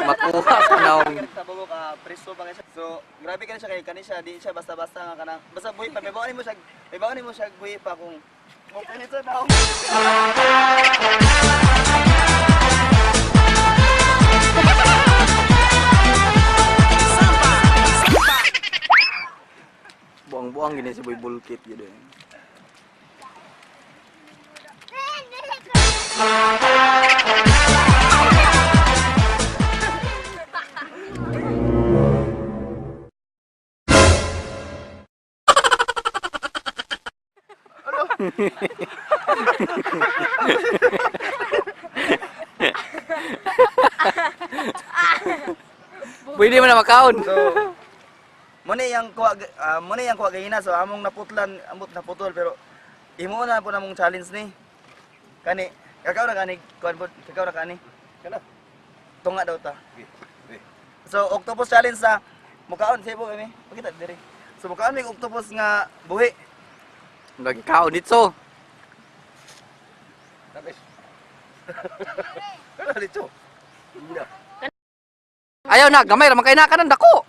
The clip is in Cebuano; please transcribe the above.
Makuha sa naong. Sa bubok, preso pa kay siya. So, grabe ka na siya kay kani siya, di siya basta-basta nga kanang basta buhi pa, may baon nimo siya buhi pa kung mo kani sa naong. Buang-buang gini si Boy Bulkit gitu. Pwede mo na makaon. So, mo na yang kuha gahina, so among naputlan, amot naputol, pero imo na po namong challenge ni. Kani, kakaw na kani, kuan po, kakaw na kani. Kana. Tunga daw ta. So octopus challenge sa mukaon sa ibo kami. Pakita diri. So mukaon may octopus nga buhi. Lagi kaon dito. Tapos. Kana dito. Ayaw na, gamay ra man kay na kanan dako.